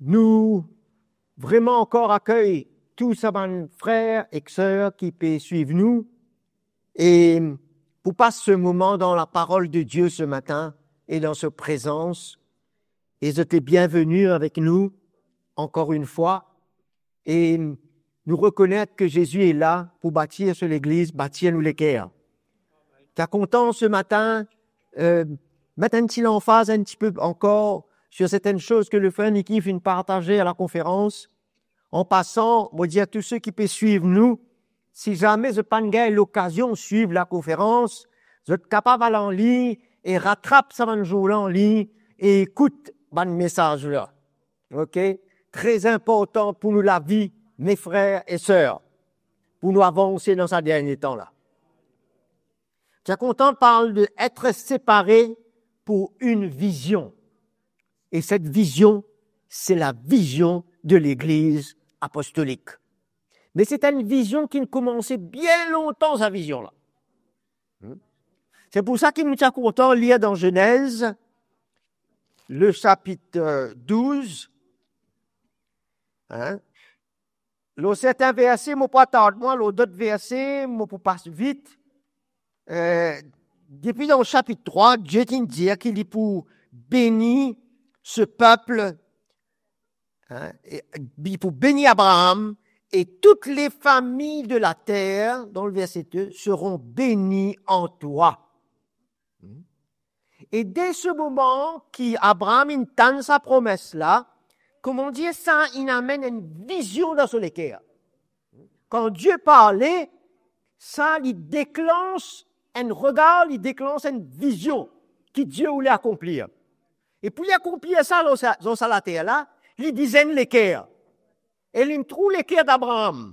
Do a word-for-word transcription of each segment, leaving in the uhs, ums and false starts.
Nou vreman ankor akey tou sa bann frer ek ser ki pe swiv nou e pou pas se moman dan laparol de Die se matin e dan so prezans. E zot le bienveni avek nou ankor enn fwa. E nou rekonet ke Zezi est la pou batir so legliz, batir nou leker. Ti a kontan se matin, euh, met enn ti lanfaz enn tipe ankor sur sertenn soz ke le frer Nicky finn partaze a lakonferans. An pasan, mo dir tou seki pe swiv nou, si zame zot pa'nn gagn lokazion swiv lakonferans, zot kapav al anlign e ratrap sa bann zour la anlign e ekout bann mesaz la. Ok? Tre inportan pou nou lavi, me frer e ser, pou nou avanse dan sa dernie tan la. Ti a kontan parl de etre separe pou enn vizion. E set vizion, se lavizion de Legliz Apostolik. Me se enn vizion ki koumanse bien lontan, sa vizion la. Hmm? Se pou sa ki nou ti a kontan lir dan Zenez, le sapit, euh, douz. Hein? Lor serten verse, mo pou atard mwa, lor dot verse, mo pou pas vit. Euh, depi dan sapit trwa, Die ti dir ki li pou beni se pep, hein, e, li pou beni Abraam, e tou lefami de later, dan le verse de, seront beni an twa. Hmm? E de se moman ki Abraam inn tann sa promes la, kouma dir, sa inn amenn enn vizion dan so leker. Kan Die parle, sa li deklans enn regar, li deklans enn vizion ki Die voule akonplir. E pou li akonplir sa lor sa, lor sa later la, li bizin enn leker. E li trouv leker d'Abraam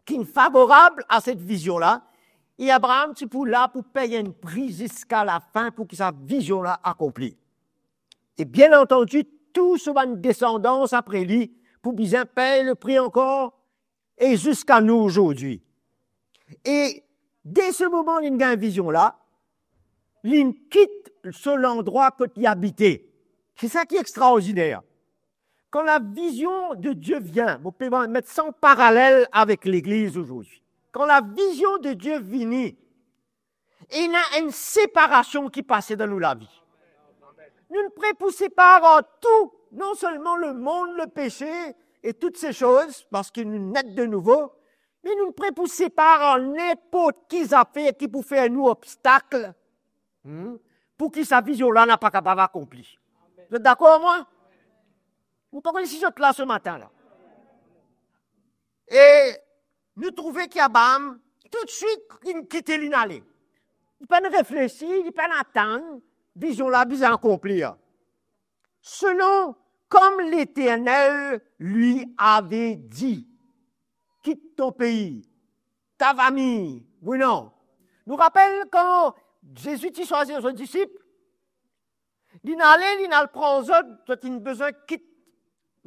ki favorab a set vizion la, e Abraam ti pou la pou pey enn pri ziska lafin pou ki sa vizion la akonpli. E bien antandi, tou so bann desandans apre li pou bizin pey le pri ankor, e ziska nou zordi. E de se moman li gagn vizion la, li kit so landrwa kot li abite. Se sa ki extraordiner. Kan lavizion de Die vinn, mo pe met sa an paralel avek legliz zordi. Kan lavizion de Die vini, ena enn separasion ki pase dan nou lavi. Nou pre pou separ ar tou, non selman lemond, lepese e tou se soz, parski nou net de nouvo, me nou pre pou separ ar ninport ki zafer ki pou fer nou obstak, hmm, pou ki sa vizion la napa kapav akonpli. Zot dakor ar mwa? Mo pa konn si zot la se matin la. E nou trouve ki Abraam toutswit inn kite, linn ale. Li pa'nn reflesi, li pa'nn atann, vizion la bizin akonplir. Selon comme l'Éternel lui avait dit, quitte ton pays, ta famille, wi non? Nou rapel kan Zezi ti swazir so disip, linn ale, linn al pran zot, zot inn bizin kit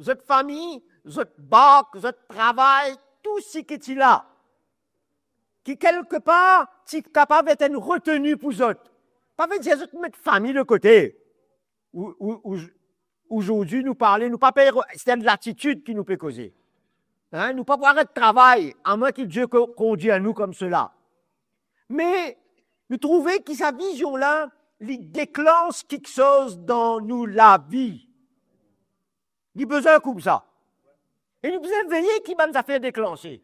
zot fami, zot bark, zot travay, tou seki ti la, ki kelkepar ti kapav et enn reteni pou zot. Pa vedir zot met fami de kote. Ou, ou, ou, zordi nou parle, nou pa pe, se enn latitid ki nou pe koze. Hein, nou pa pou aret travay, amwin ki Die ko-, kondir nou koumsa. Me nou trouve ki sa vizion la, li deklans kiksoz dan nou lavi. Li bizin koumsa. E nou bizin veye ki bann zafer deklanse.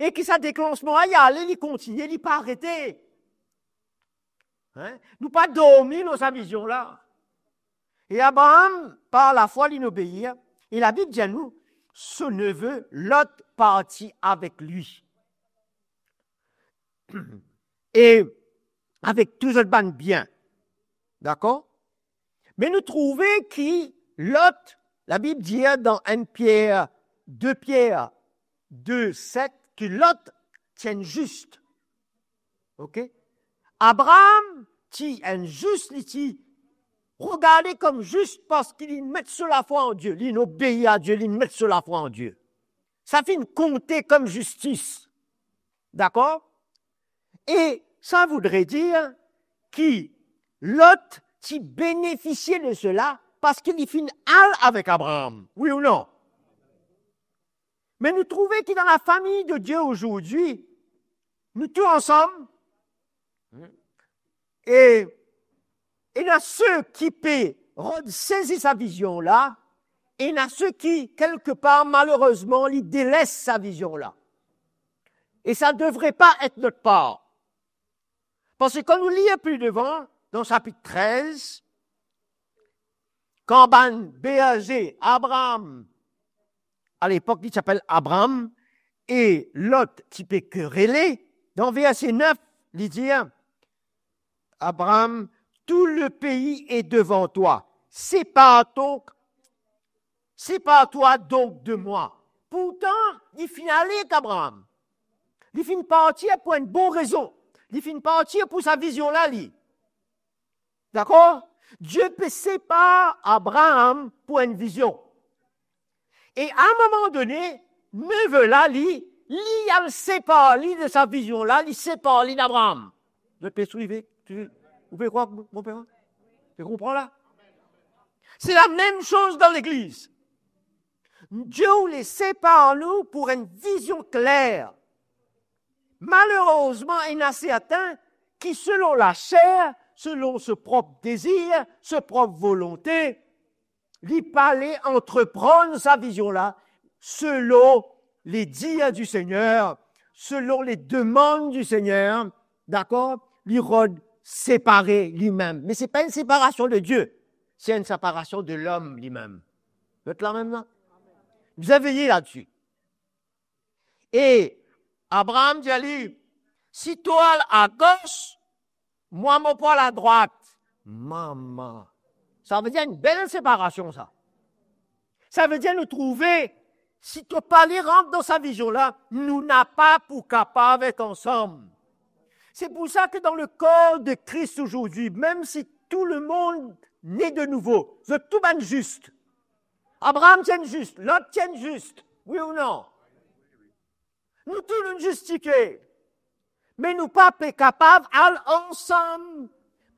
E ki sa deklansman la, li ale, li kontigne, li pa arete. Hein? Nou pa dormi lor sa vizion la. E Abraam, par lafwa, linn obeir, e Labib dir nou, son neve Lot parti avek li. E avek tou zot bann bien. Dakor? Me nou trouve ki Lot, Labib dir dan enn Pier, de Pier de set, ki Lot ti enn zis. Ok? Abraam ti enn zis, li ti regarde kom zis parski li met so lafwa an Die, li obeir a Die, li met so lafwa an Die. Sa finn konte kom zistis. Dakor? E sa voudre dir ki Lot ti benefisie de sela parski li finn al avek Abraam, wi ou non? Me nou trouve ki dan lafami de Die azordi, nou tou ansam, e ena seki pe rod sezi sa vizion la, ena seki, kelkepar, malerezman, li deles sa vizion la. E sa devre pa et not par. Parski kan nou lir pli devan, dan sapit trez, kan bann berze Abraam, alepok li ti apel Abraam, e Lot ti pe kerele, dan verse nef, li dir, Abraam, tout le pays est devant toi. Sépare donc, sépare-toi donc de moi. Pourtan, li finn ale ek Abraam. Li finn partir pou enn bon rezon. Li finn partir pou sa vizion la, li. Dakor? Die pe separ Abraam pou enn vizion. E a moman done, neve la, li, li al separ li de sa vizion la, li separ li d'Abraam. Zot pe swiv, ou pe krwar, mon père? Ou konpran la? Se lamem soz dan legliz. Die oule separ nou pou enn vizion kler. Malerezman, ena sertin ki, selon laser, selon so prop dezir, so prop volonte, li pa le antreprann sa vizion la selon le dir du Seigneur, selon le demann du Seigneur, dakor? Li rod separe limem. Me se pa enn separasion de Die, se enn separasion de lom limem. Zot la mem la? Bizin veye ladsi. E Abraam dir li, "Si to al agos, mwa mo pou al adrwat." Mama! Savedir enn bel separasion sa. Savedir nou trouve, si to pa le rant dan sa vizion la, nou napa pou kapav et ansam. Se pou sa ke dan le kor de Kris azordi, mem si tou lemond ne de nouvo, zot tou bann zis. Abraam ti enn zis, Lot ti enn zis, wi ou non? Nou tou nou zistifie, me nou pa pe kapav al ansam,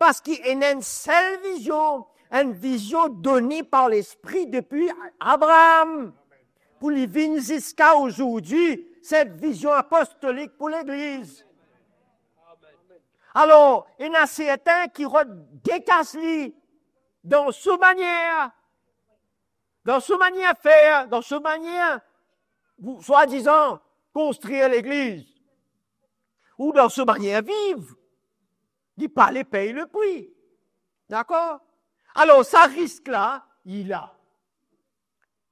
parski ena enn sel vizion, enn vizion done par Lespri depi Abraam, pou li vinn ziska azordi, se enn vizion apostolik pou legliz. Alor, ena sertin ki rod dekas li dan so manier, dan so manier fer, dan so manier, swadizan, konstrir legliz, ou dan so manier viv, li pa le pey lepri. Dakor? Alor, sa risk la, li la.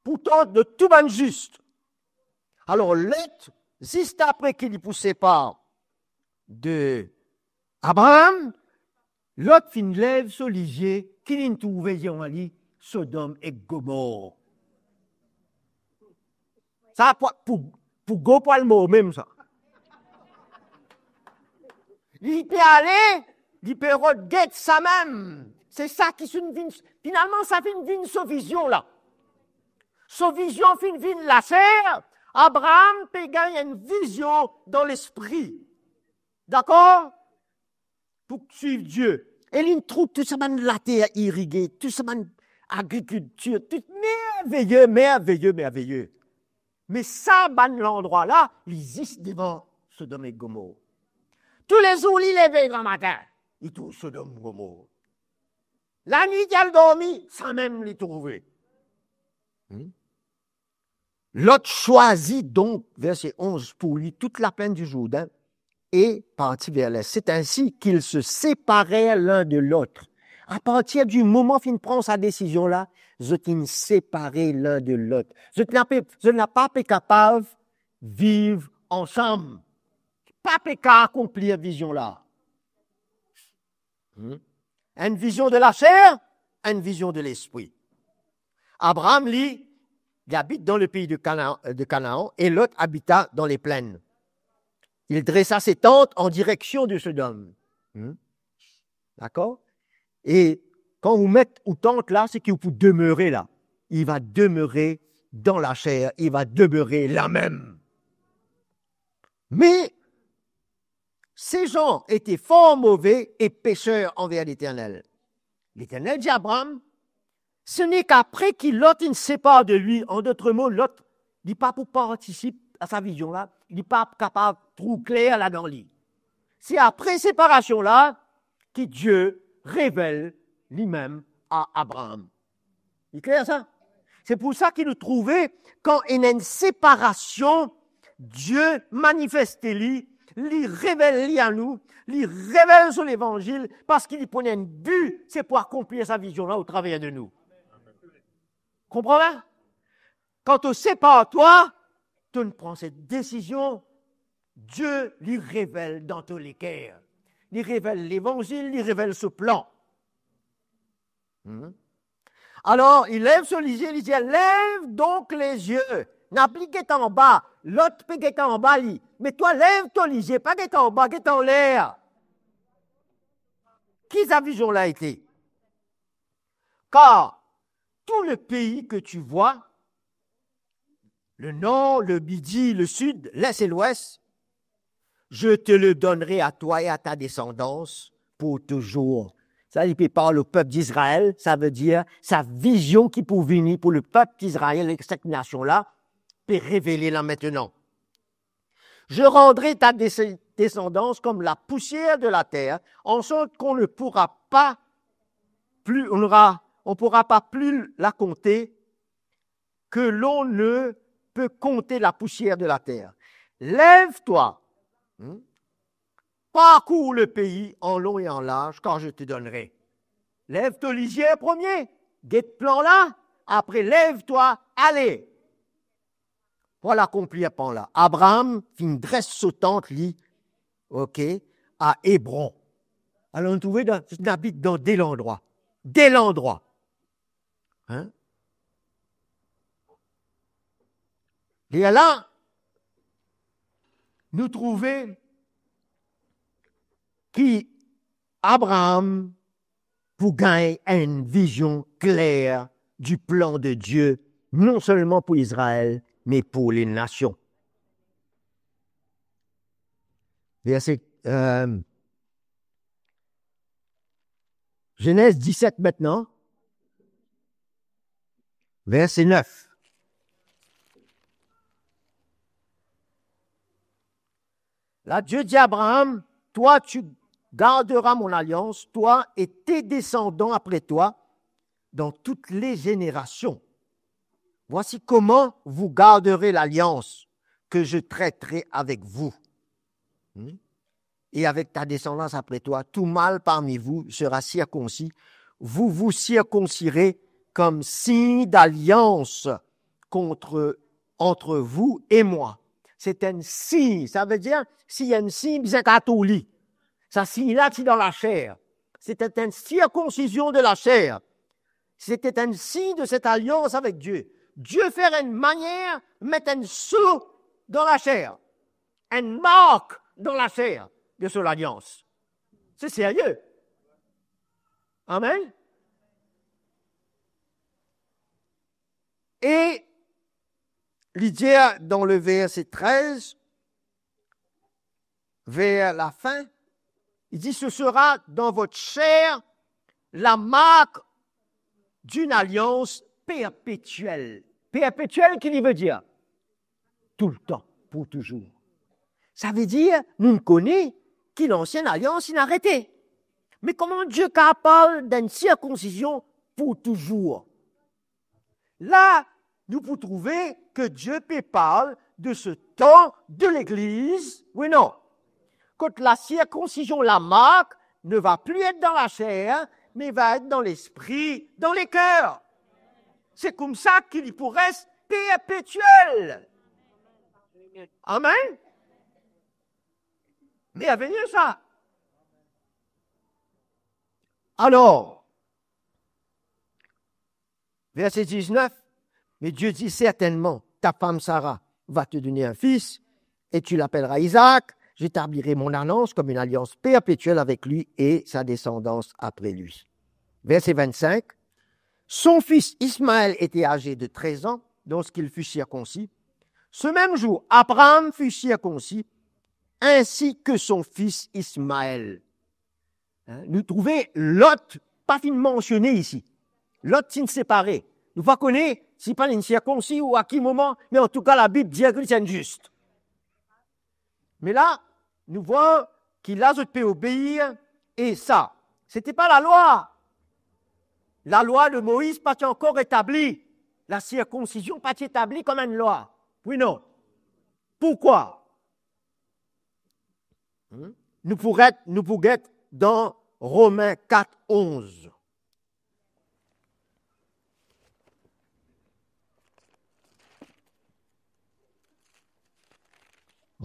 Pourtan, de tou bann zis. Alor, Lot, zis apre ki li pou separ de Abraam, Lot finn lev so lizie, ki li'nn trouve devan li? Sodom ek Gomor. Sa pou, pou, pou go pou al mor mem sa. Li pe ale, li pe rod get sa mem. Se sa ki finn vinn, finalman sa finn vinn so vizion la. So vizion finn vinn laser, Abraam pe gagn enn vizion dan lespri. Dakor? Pou swiv Die. E li'nn trouv tou sa bann later irige, tou sa bann agrikiltir, tou merveye, merveye, merveye. Me sa bann landrwa la, li zis devan Sodom ek Gomor. Toulezour li leve gramatin, li trouv Sodom, Gomor. Lanwit li al dormi, sa mem li trouve. Hmm? Lot swazir donk, verse onz, pou li tout laplenn di Zourdin e parti ver lest. C'est ainsi qu'ils se séparèrent l'un de l'autre. Apartir di moman finn pran sa desizion la, zot inn separe l'un de l'autre. Zot napa, zot napa pe kapav viv ansam. Pa pe kapav akonplir vizion la. Hmm? Enn vizion de laser, enn vizion de lespri. Abraham, li, li abit dan lepei de Kana-, de Kanaan, e Lot abita dan leplenn. Il dressa ses tentes en direction de Sodome. Hmm? Dakor? E kan ou met ou tant la, se ki ou pou demere la. Il va demeurer dans la chair, il va demeurer là même. Me ces gens étaient fort mauvais et pécheurs envers l'Éternel. Leternel dir Abraham, Se nek apre ki Lot inn separ de li, an dot mo, Lot, li pa pou partisip a sa vizion la, li pa kapav trouv kler ladan li. Se apre separasion la ki Die revel limem a Abraam. Li kler sa? Se pou sa ki nou trouve, kan ena enn separasion, Die manifeste li, li revel li a nou, li revel so levanzil, parski li pou ena enn bi, se pou akonplir sa vizion la otraver de nou. Konpran la? Kan to separ twa, to inn pran set desizion, Die li revel dan to leker. Li revel levanzil, li revel so plan. Hmm? Alor, li lev so lizie, li dir, "Lève donc les yeux." Napli get anba, Lot pe get anba li. Me twa, lev to lizie, pa get anba, get anler. Ki sa vizion la ete? Car tout le pays que tu vois, le nord, le midi, le sud, l'est et l'ouest, je te le donnerai à toi et à ta descendance pour toujours. Sa, li pe parl o pep Izrael, savedir sa vizion ki pou vini pou lepep Izrael, ek set nasion la, pe revele la aster. Je rendrai ta dese-, descendance comme la poussière de la terre, en sorte qu'on ne pourra pas plus, on aura, on pourra pas plus la compter, que l'on ne peut compter la poussière de la terre. Lève-toi, hmm, parcours le pays en long et en large, car je te donnerai. Lev to lizie premie, get plan la, apre lev twa, ale. Pou al akonplir plan la. Abraam finn dres so tant li, ok, a Ebron. Alor, nou trouve dan, li abit dan de landrwa. De landrwa. Hein? Lerla, nou trouve ki Abraam pou gagn enn vizion kler du plan de Dieu, non selman pou Izrael, me pou le nasion. Verse, euh, Genèse dix-sept maintenant, verset neuf. Là, Dieu dit à Abraham, toi, tu garderas mon alliance, toi et tes descendants après toi, dans toutes les générations. Voici comment vous garderez l'alliance que je traiterai avec vous. Hmm? Et avec ta descendance après toi, tout mâle parmi vous sera circoncis. Vous vous circoncirez comme signe d'alliance contre, entre vous et moi. C'est un signe, savedir, si enn sign bizin atour li. Sa sign la ti dan laser. C'était une circoncision de la chair. C'était un signe de cette alliance avec Dieu. Dieu fer enn manier, met enn sou dan laser. Enn mark dan laser de son lalians. Se serye. Amen. E li dir dan le verse trez, vers la fin, li dir, ce sera dans votre chair la marque d'une alliance perpétuelle. Perpétuelle, ki li ve dir? Toultan, pou touzour. Savedir, nou kone ki lansien alians inn arete. Me kouma Die kapav parl d'enn sirkonsizion pou touzour? La, nou pou trouve ke Die pe parl de se tan de legliz, wi non? Kot la sirkonsizion, la mark, ne va plus être dans la chair, mais va être dans l'esprit, dans les cœurs. Se koumsa ki li pou res perpetiel. Amen. Merveye sa. Alor, verset dix-neuf, mais Dieu dit certainement, ta femme Sarah va te donner un fils, et tu l'appelleras Isaac, j'établirai mon alliance comme une alliance perpétuelle avec lui et sa descendance après lui. Verset vingt-cinq, son fils Ismaël était âgé de treize ans lorsqu'il fut circoncis. Ce même jour, Abraham fut circoncis, ainsi que son fils Ismaël. Hein, nou trouve Lot pa finn mansione isi. Lot ti'nn separe. Nou pa kone si li pa'nn sirkonsi ou a ki moman, me antouka Labib dir ki li ti'nn zis. Me la, nou vwar ki la zot pe obeir, e sa, sete pa lalwa. Lalwa de Moiz pa ti ankor etabli. Lasirkonsizion pa ti etabli kouma enn lwa. Wi, non? Poukwa? Hmm? Nou pou get, nou pou get dan Romin kat onz.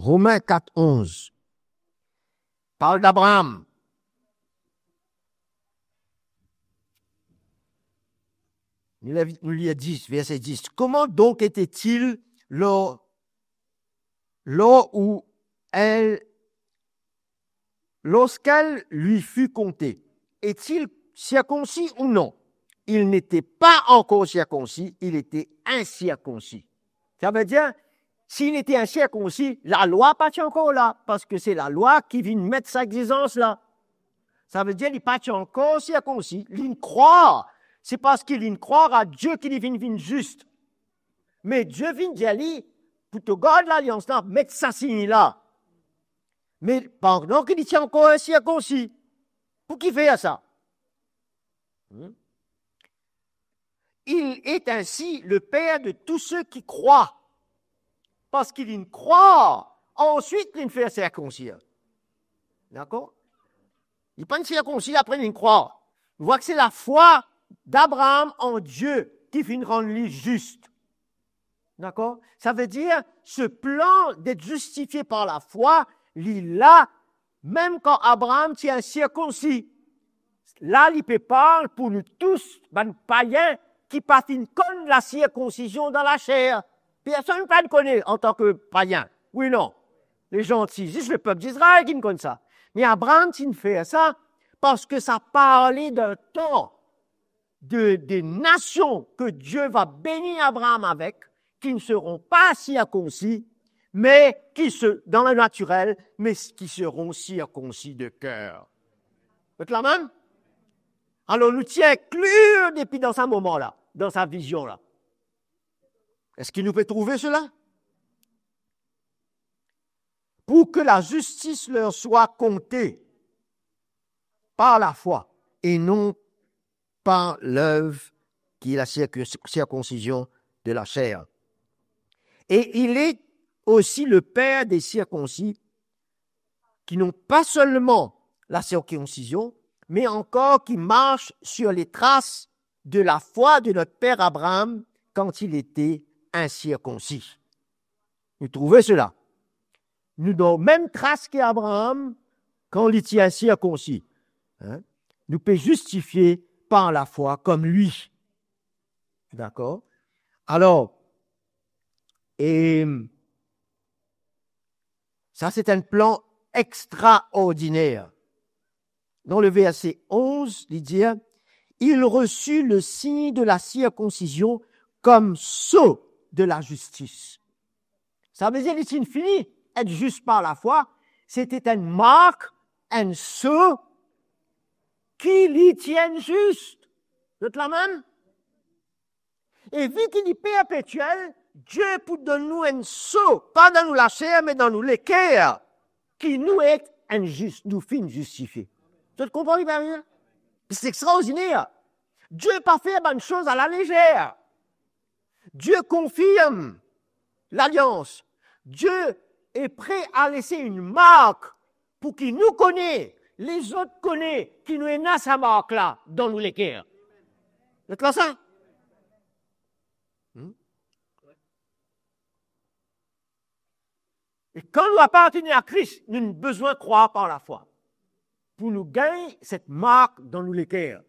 Romin kat onz. Parl d'Abraam. Nou lir, nou lir dis, verse dis. Comment donc était-il lors, lors où elle, lorsqu'elle lui fut comptée, est-il circoncis ou non? Il n'était pas encore circoncis, il était incirconcis. Savedir, si li ti insirkonsi, lalwa pa ti ankor la, parski se lalwa ki vinn met sa egzizans la. Savedir, li pa ti ankor sirkonsi, li'nn krwar. Se parski li'nn krwar a Die ki li vinn, vinn zis. Me Die vinn dir li, pou to gard lalians la, met sa sign la. Me pandan ki li ti ankor insirkonsi, pou ki fer sa? Hmm? Il est ainsi le père de tous ceux qui croient. Parski li'nn krwar, answit li'nn fer sirkonsir. Dakor? Li pa'nn sirkonsi, apre li'nn krwar. Nou vwar ki se lafwa d'Abraam an Die ki finn rann li zis. Dakor? Savedir, se plan d'être justifié par la foi, li la, mem kan Abraam ti insirkonsi. La, li pe parl pou nou tous, bann payin ki pa finn konn lasirkonsizion dan laser. Personn pa'nn kone antan ki payin. Wi, non? Lezanti, zis lepep Izrael ki'nn konn sa. Me Abraam ti'nn fer sa, parski sa parle d'un temps de, de nasion ke Die va beni Abraam avek, qui ne seront pas circoncis, mais qui se, dans le naturel, mais qui seront circoncis de cœur. Zot la mem? Alor, nou ti inklir depi dan sa moman la, dan sa vizion la. Eski nou pe trouve sela? Pour que la justice leur soit comptée par la foi et non par l'œuvre qui est la circon-, circoncision de la chair. Et il est aussi le père des circoncis qui n'ont pas seulement la circoncision, mais encore qui marchent sur les traces de la foi de notre père Abraham quand il était incirconcis. Nou trouve sela. Nou dan mem tras ki Abraam kan li ti insirkonsi. Hein? Nou pe zistifie par lafwa kom li. Dakor? Alor, e sa se enn plan extraordiner. Dan le verse onz, li dir, il reçut le signe de la circoncision comme sceau de la justice. Savedir li ti'nn fini et zis par lafwa, sete enn mark, enn sceau ki li ti'nn zis. Zot la mem? E vi ki li perpetiel, Die pou donn nou enn sceau, pa dan nou laser, me dan nou leker, ki nou et enn zis, nou finn zistifie. Zot konpran li pa bien? Se extraordiner. Die pa fer bann soz a la lezer. Die konfirm lalians. Die est prêt à laisser une marque pour que nous connaissions, les autres connaissent, que nous avons sa marque là dans nos cœurs. Zot la sa? Hmm? E kan nou apartenir a Kris, nou bizin krwar par lafwa pou nou gagn set mark dan nou leker.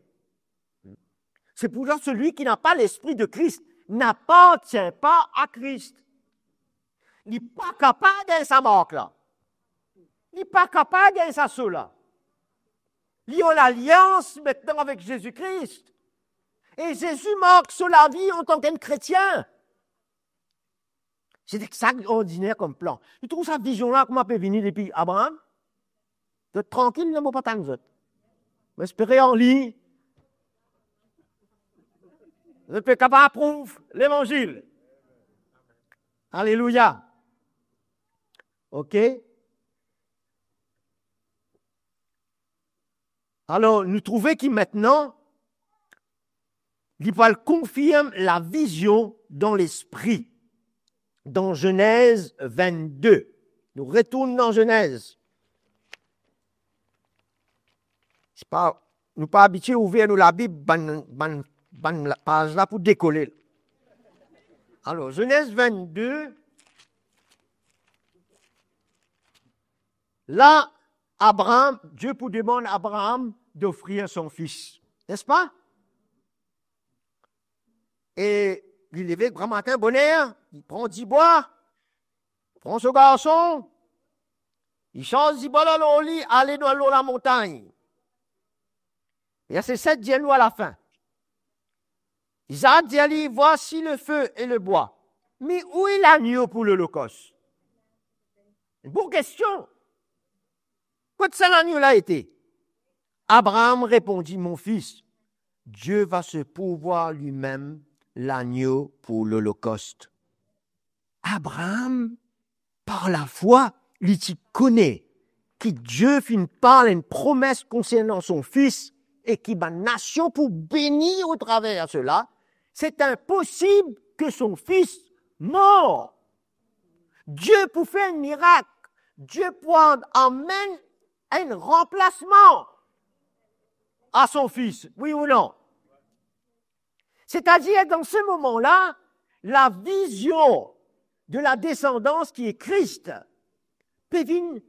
C'est pourquoi celui qui n'a pas l'esprit de Christ n'appartient pas à Christ. Li pa kapav gagn sa mark la. Li pa kapav gagn sa sceau la. Li an alians aster avek Zezi Kris. E Zezi mark so lavi antan ki enn kretien. Se extraordiner kom plan. Nou trouv sa vizion la kouma pe vini depi Abraam. Zot trankil, non, mo pa tann zot. Mo espere an li. Zot pe kapav aprouv levanzil. Alelouya. Ok? Alor, nou trouve ki mintnan, li pou al konfirm lavizion dan lespri, dan Zenez vennde. Nou retourn dan Zenez. Se pa, nou pa abitie ouver nou Labib, bann, bann, bann la-, paz la pou dekole. Alor, Zenez vennde, la, Abraham, Dieu pou demann Abraham d'ofrir son fis, n'est-ce pas? E li leve gramatin boner, li pran dibwa, pran so garson, li sanz dibwa la lor li, ale dan lor lamontagn. Verse set dir nou alafin. Izaak dir li, "Voici le feu et le bois, me où est l'agneau pour l'holocauste?" Bon kestion. Kot sa lagno la ete? Abraham repondi, "Mon fils, Dieu va se pourvoir lui-même l'agneau pour l'holocauste." Abraham, par lafwa, li ti kone ki Die finn parl enn promes konsernan so fis e ki bann nasion pou beni atraver sela. Se inposib ki so fis mor. Die pou fer enn mirak. Die pou amenn enn ranplasman a so fis. Wi ou non? C'est-à-dire, dans ce moment-là, la vision de la descendance qui est Christ pe vinn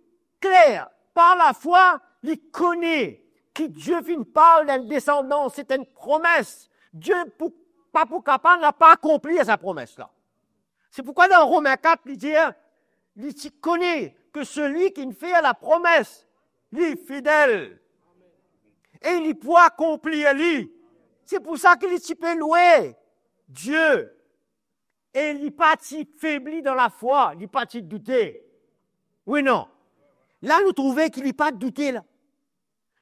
kler. Par lafwa, li kone ki Die finn parl d'enn desandans, se enn promes. Die pou, pa pou kapav napa akonplir sa promes la. Se poukwa dan Romin kat, li dir, li ti kone ki selwi ki fer lapromes, li fidel. E li pou akonplir li. Se pou sa ki li ti pe lwe Die. E li pa ti febli dan lafwa, li pa ti doute. Wi, non? La, nou trouve ki li pa doute la.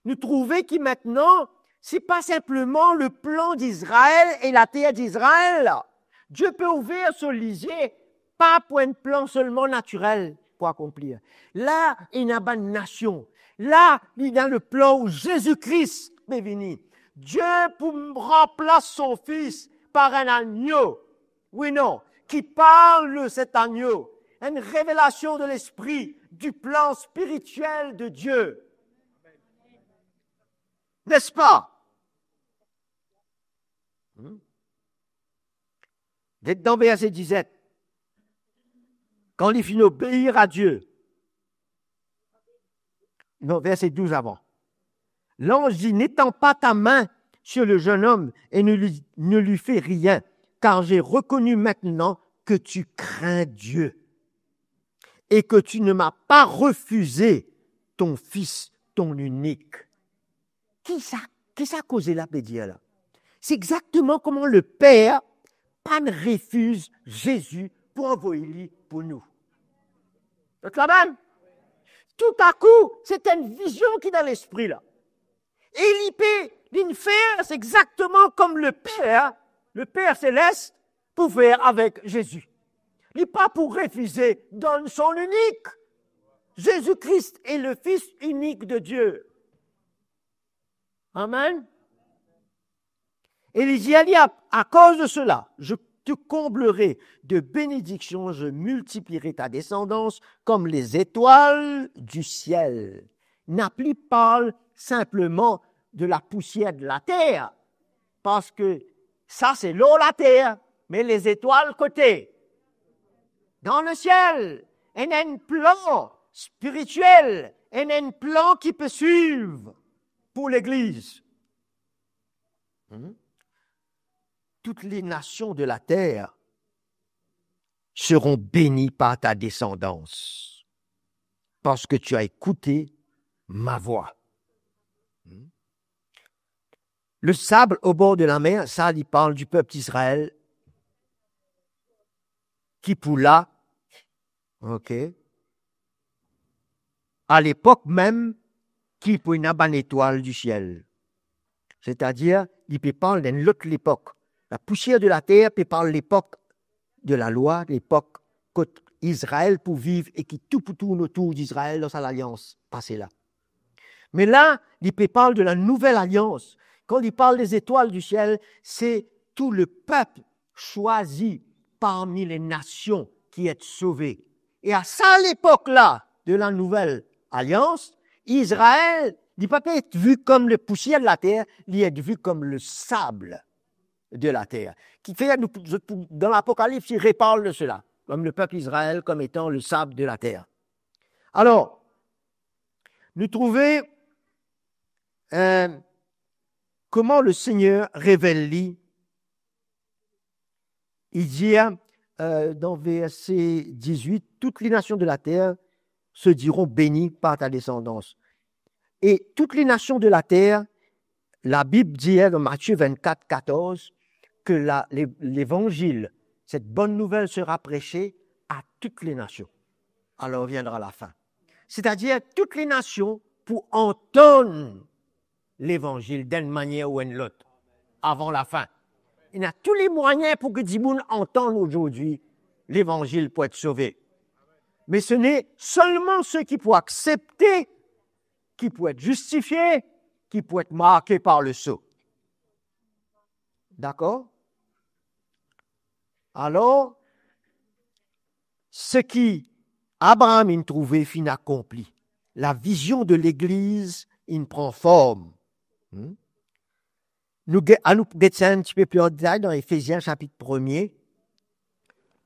Nou trouve ki mintnan, se pa sinpleman le plan d'Israël e later d'Israël la. Die pe ouver so lizie, pa pou enn plan selman natirel pou akonplir. La, ena bann nasion. La, ena le plan ou Zezi Kris pe vini. Die pou ranplas so fis par enn agno. Wi, non? Qui parle de cet agneau, une révélation de l'esprit, du plan spirituel de Dieu. N'est-ce pas? Hmm? Get dan verse dizet. Kan li finn obeir a Die, non, verse douz avan. L'ange dit, "N'étends pas ta main sur le jeune homme et ne lui, ne lui fais rien, car j'ai reconnu maintenant que tu crains Dieu et que tu ne m'as pas refusé ton fils, ton unique." Ki sa, ki sa koze la pe dir la? Se exakteman kouma Leper pa'nn refiz Zezi pou anvoy li pou nou. Zot la mem? Toutakou, se enn vizion ki dan lespri la. E li pe, li fer, se exakteman kouma Leper, Leper Selest, pou fer avek Zezi. Li pa pou refize donn son inik. Zezi Kris est le Fils unique de Dieu. Amen. E li dir li, "À, à cause de cela, je te comblerai de bénédictions, je multiplierai ta descendance comme les étoiles du ciel." Napa li parl sinpleman de lapousier de later, parski sa se lor later, me lezetwal kote? Dan lesiel. Ena enn plan spiritiel, ena enn plan ki pe swiv pou legliz. Hmm? Toutes les nations de la terre seront bénies par ta descendance, parce que tu as écouté ma voix. Hmm? Le sable au bord de la mer, sa li parl dipep Izrael ki pou la, ok, a lepok mem ki pou ena bann etwal disiel. Setadir, li pe parl d'enn lot lepok. La pousier de later pe parl lepok de lalwa, lepok kot Izrael pou viv e ki tou pou tourn otour Izrael dan sa lalians pase la. Me la, li pe parl de la nouvel alians. Kan li parl de zetwal di siel, se tou lepep swazi parmi le nasion ki et sove. E a sa lepok la de la nouvel alians, Izrael, li pa pe et vi kom le pousier de later, li et vi kom le sab de later. Kifer nou, dan Lapokalips, li reparl de sela, kom lepep Izrael, kom etan le sab de later. Alor, nou trouve, eh, kouma Lesegner revel li. Li dir, eh, dan verse diz-wit, "Toutes les nations de la terre se diront bénies par ta descendance." E toutes les nations de la terre, Labib dir dan Matie vinn-kat katorz, ke la, le, levanzil, cette bonne nouvelle sera prêchée à toutes les nations. Alors viendra la fin. C'est-à-dire, toutes les nations pou antann levanzil d'enn manier ou enn lot, avan lafin. Ena tou le mwayin pou ki dimoun antann azordi levanzil pou et sove. Me se ne selman seki pou aksepte ki pou et zistifie, ki pou et marke par le so. Dakor? Alor, seki Abraham inn trouve finn akonpli. Lavizion de legliz inn pran form. Hmm? Nou ge-, anou get sa enn tipe pli an detay dan Efezien sapit premie.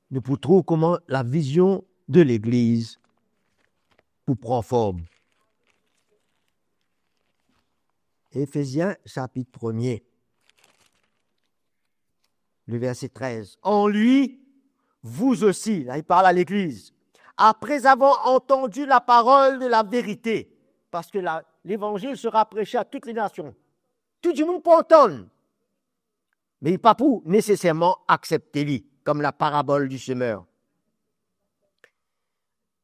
Nou pou trouv kouma lavizion de legliz pou pran form. Efezien sapit premie, le verse trez. "En lui, vous aussi," la, li parl a legliz, "après avoir entendu la parole de la vérité," parski la, levanzil sera preche a tou le nasion. Tou dimoun pou antann, me li pa pou neseserman aksepte li, kom la parabol di semer.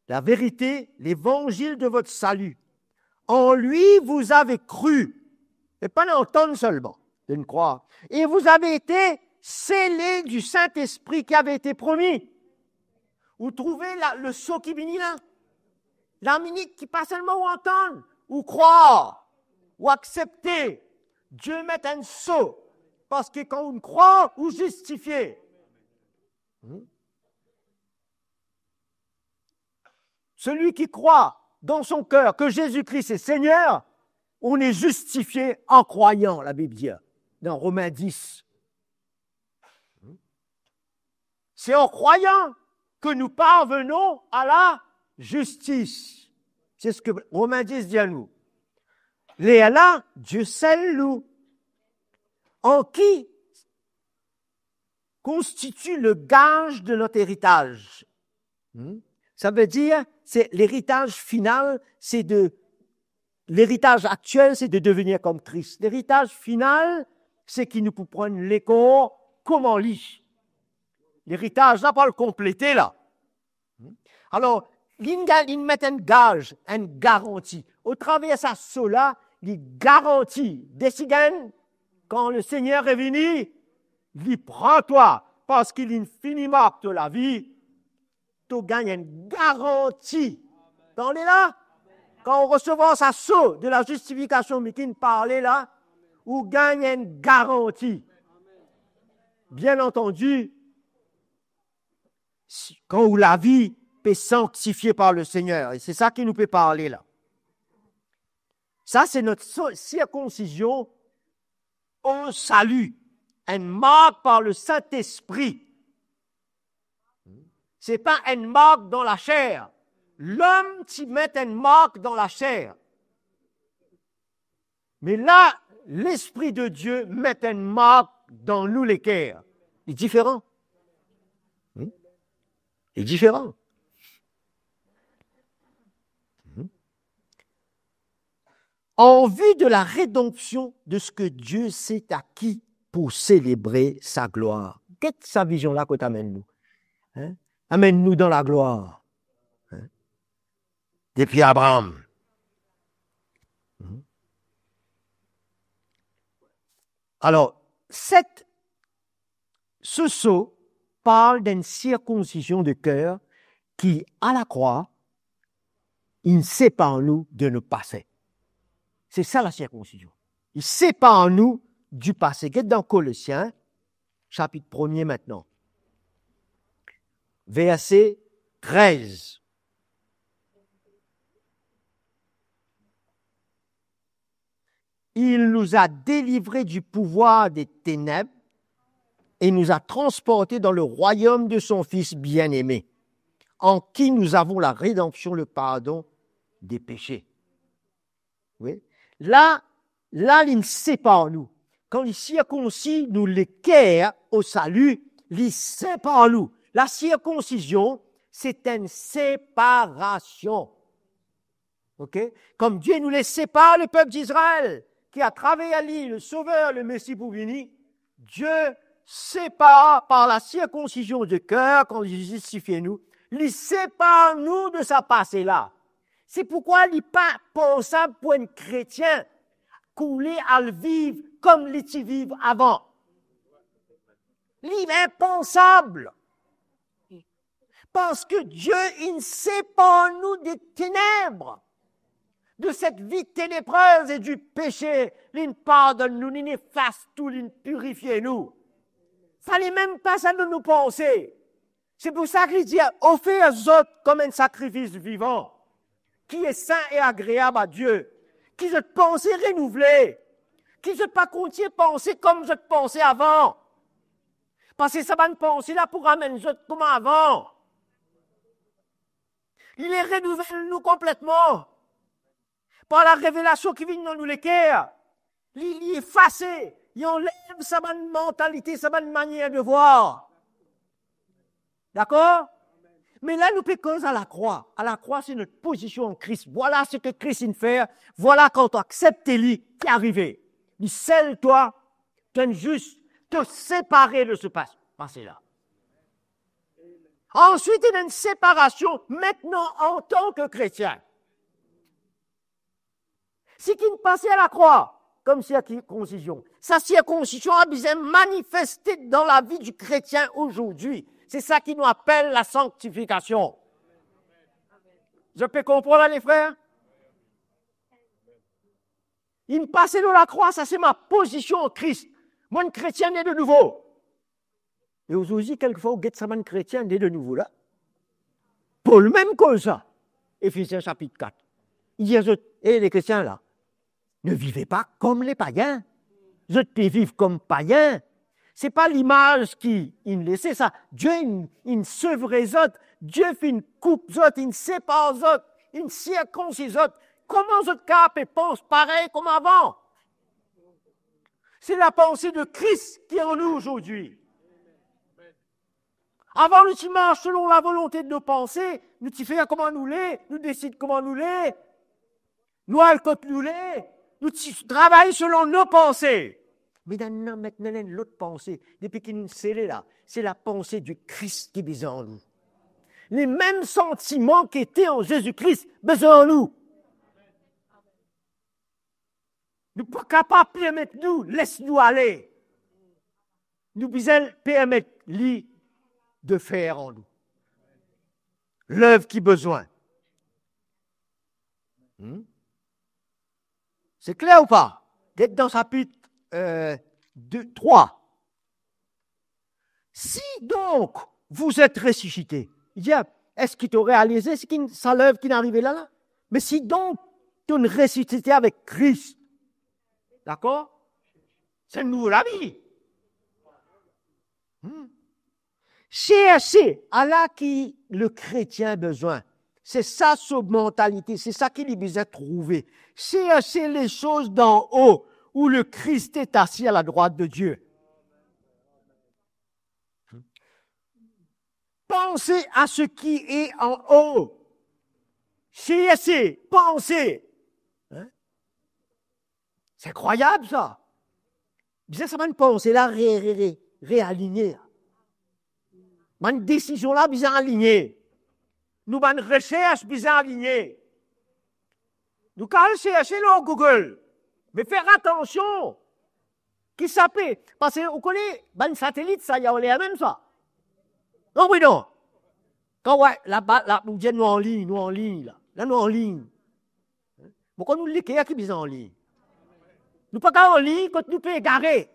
La vérité, l'évangile de votre salut. En lui, vous avez cru. E pa antann selman, de krwar. Et vous avez été scellés du Saint-Esprit qui avait été promis. Ou trouve la, le so ki vini la? La minit ki pa selman ou antann, ou krwar, ou aksepte, Die met enn so. Parski kan ou krwar, ou zistifie. Hmm? Celui qui croit dans son cœur que Jésus-Christ est Seigneur, on est justifié en croyant, la Bible dit, dans Romains dix. C'est en croyant que nous parvenons à la justice. C'est ce que Romains dix dit à nous. Lerla, Die sel nou. En qui constitue le gage de notre héritage. Hmm? Savedir, se leritaz final, se de, leritaz aktiel, se de devenir comme Christ. Leritaz final, se ki nou pou pran lekor kouma li. Leritaz la pou al konplete la. Hmm? Alor, li, li met enn gaz, enn garanti. Atraver sa so la, li garanti. Desigenn, kan Lesegner revini, li pran twa, parski li fini mark to lavi, to gagn enn garanti. Tande la? Kan ou resevwar sa so de la zistifikasion, mi finn parle la, ou gagn enn garanti. Bien antandi, si, kan ou lavi pe sanktifie par Lesegner, e se sa ki nou pe parle la. Sa se not so-, sirkonsizion o sali, enn mark par Lesintespri. Se pa enn mark dan laser. Lom ti met enn mark dan laser. Me la, Lespri de Die met enn mark dan nou leker. Li diferan. Hmm? Li diferan. Hmm? En vue de la rédemption de ce que Dieu s'est acquis pour célébrer sa gloire. Get sa vizion la kot amenn nou. Hein? Amenn nou dan laglwar. Hein? Depi Abraham. Hmm? Alor, set Soso parl d'enn sirkonsizion de ker ki, a lakrwa, inn separ nou de nou pase. Se sa lasirkonsizion. Li separ nou di pase. Get dan Kolosien, sapit premie aster, verse trez. Il nous a délivrés du pouvoir des ténèbres et nous a transportés dans le royaume de son Fils bien-aimé, en qui nous avons la rédemption, le pardon des péchés. Wi. La, la, li separ nou. Kan li sirkonsi nou leker o sali, li separ nou. Lasirkonsizion, se enn separasion. Ok? Comme Dieu nous les sépare, le peuple d'Israël, qui à travers lui, le Sauveur, le Messie pour venir, Dieu sépare par la circoncision de cœur, kan li zistifie nou, li separ nou de sa pase la. Se pourkwa li pa pansab pou enn kretien koule al viv kom li ti viv avan. Li inpansab. Parski Die inn separ nou de teneb, de cette vie ténébreuse et du péché. Li inn pardonn nou, li inn efas tou, li inn pirifie nou. Fale mem pa sa dan nou panse. Se pou sa ki li dir, ofer zot kom enn sakrifis vivan, ki est saint et agréable à Dieu. Ki zot panse renouvle. Ki zot pa kontign panse kom zot panse avan. Parski sa bann panse la pou ramenn zot kouma avan. Li renouvle nou konpletman. Par larevelasion ki vinn dan nou leker, li, li efase, li anlev sa bann mantalite, sa bann manier de vwar. Dakor? Me la nou pe koz a lakrwa. A lakrwa, se nou pozision an Kris. Vwala seki Kris inn fer. Vwala kan to aksepte li, ki arive. Li sel twa, to enn zis, to separe de se pas-, pase la. Answit, ena enn separasion aster antan ki kretien. Seki inn pase a lakrwa, kom sirkonsizion. Sa sirkonsizion la bizin manifeste dan lavi di kretien azordi. Se sa ki nou apel lasanktifikasion. Zot pe konpran la, lefrer? Inn pase lor lakrwa, sa se mo pozision an Kris. Mo enn kretien ne de nouvo. E azordi, kelkefwa, ou get sa bann kretien ne de nouvo la. Pol mem koz sa. Efezien sapit kat. Li dir zot, "E, le kretien la, ne vivez pas comme les païens." Zot pe viv kom payin. Se pa limaz ki inn lese sa. Die inn, inn sevre zot. Die finn koup zot, inn separ zot, inn sirkonsiz zot. Kouma zot kapav pe pans parey kouma avan? Se lapanse de Kris ki an nou azordi. Avan, nou ti mars selon lavolonte de nou panse, nou ti fer kouma nou le, nou desid kouma nou le, nou al kot nou le, nou ti travay selon nou panse. Me ena, ena, ena enn lot panse, depi ki nou sele la, se lapanse de Kris ki bizin an nou. Lemem santiman ki ete an Zezi Kris bizin an nou. Nou pa kapav permet nou les nou ale. Nou bizin permet li de fer an nou lev ki bizin. Hmm? Se kler ou pa? Get dan sapit, euh, de, trwa. Si donc vous êtes ressuscités, li dir, eski to realize seki, sa lev ki inn arive la la? Mais si donc tu es ressuscité avec Christ, dakor? Se enn nouvo lavi. Hmm. Cherchez, ala ki le kretien bizin. Se sa so mantalite, se sa ki li bizin trouve. Cherchez les choses d'en haut, où le Christ est assis à la droite de Dieu. Pensez à ce qui est en haut. Cherchez, pensez. Hein? Se inkrwayab sa. Bizin sa bann panse la re, re, re, realigne. Bann desizion la bizin aligne. Nou bann resers bizin aligne. Nou kapav serse lor Google, me fer atansion. Ki sa pe, parski ou kone, bann satelit sa, li anler mem sa. Non, wi, non. Kan, wi, laba, la, ou dir nou anlign, nou anlign la. La, nou anlign. Mo krwar nou leker ki bizin anlign. Nou pa kav anlign kot nou pe egare.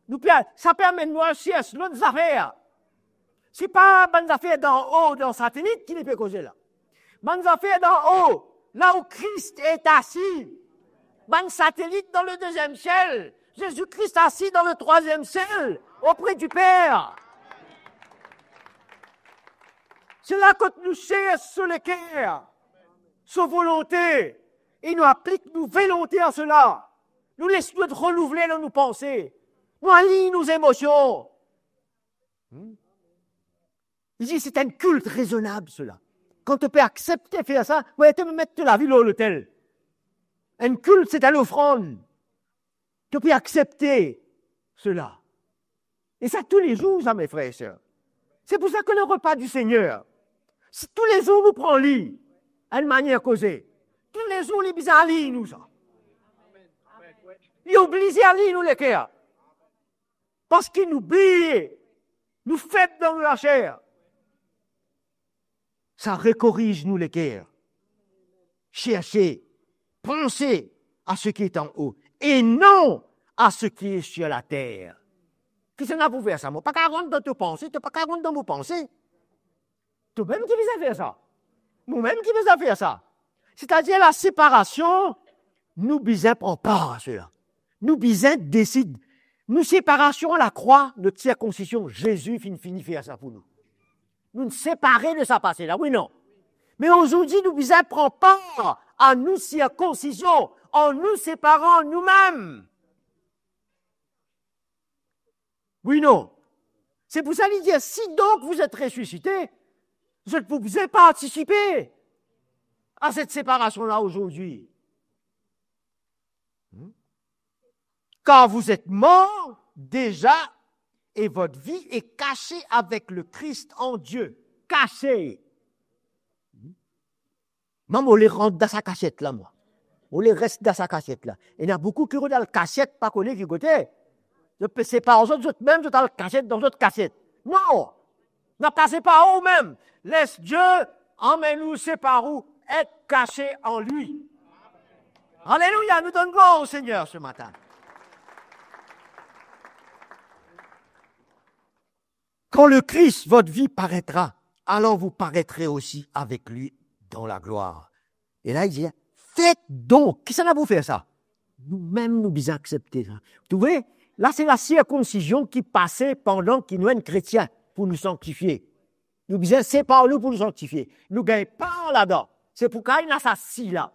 Nou pe, sa pe amenn nou a sers lot zafer. Se pa bann zafer dan o, dan satelit ki li pe koze la. Bann zafer dan o, là où Christ est assis. Bann satelit dan le deuxième ciel. Jésus-Christ assis dans le troisième ciel, auprès du Père. Se la kot nou sers so leker, so volonte, e nou aplik nou volonte a sela. Nou les nou et renouvle dan nou panse. Nou align nou zemosion. Hmm? Li dir, c'est un culte raisonnable, cela. Kan to pe aksepte fer sa, wi, to pe met to lavi lor lotel. Un culte, c'est une offrande. To pe aksepte sela. E sa toulezour, sa, mes frères et sœurs. C'est pour ça que le repas du Seigneur, si toulezour nou pran li, enn manier koze, toulezour li bizin align nou sa. Li oblize align nou leker. Parski nou bliye, nou feb dan nou laser. Sa rekoriz nou leker. Cherchez, pensez à ce qui est en haut et non à ce qui est sur la terre. Kisannla pou fer sa? Mo pa kav rant dan to panse, to pa kav rant dan mo panse. To mem ki bizin fer sa. Mo mem ki bizin fer sa. Setadir laseparasion, nou bizin pran par a sela. Nou bizin desid. Nou separasion lakrwa, nou sirkonsizion, Zezi finn fini fer sa pou nou. Nou'nn separe de sa pase la, wi non? Me azordi nou bizin pran par a nou sirkonsizion, an nou separan noumem. Wi non? C'est pour ça li dir, si donc vous êtes ressuscités, zot pou bizin partisipe a set separasion la azordi. Hmm? Car vous êtes morts déjà et votre vie est cachée avec le Christ en Dieu. Kase. Mwa, mo le rant dan sa kasiet la, mwa. Mo le res dan sa kasiet la. Ena boukou ki rod al kasiet, pa kone ki kote. Zot pe separ zot, zot mem, zot al kasiet dan zot kasiet. Non! Napa separ ou mem. Les Dieu amenn ou, separ ou, et kase an li. Alelouya, nou donn glwar o Segner se matin. Quand le Christ, votre vie, paraîtra, alors vous paraîtrez aussi avec lui dans la gloire. E la, li dir, faites donc, kisannla pou fer sa? Noumem, nou bizin aksepte sa. Trouve? La, se lasirkonsizion ki pase pandan ki nou enn kretien pou nou sanktifie. Nou bizin separ nou pou nou sanktifie. Nou gagn par ladan. Se pou sa ena sa si la.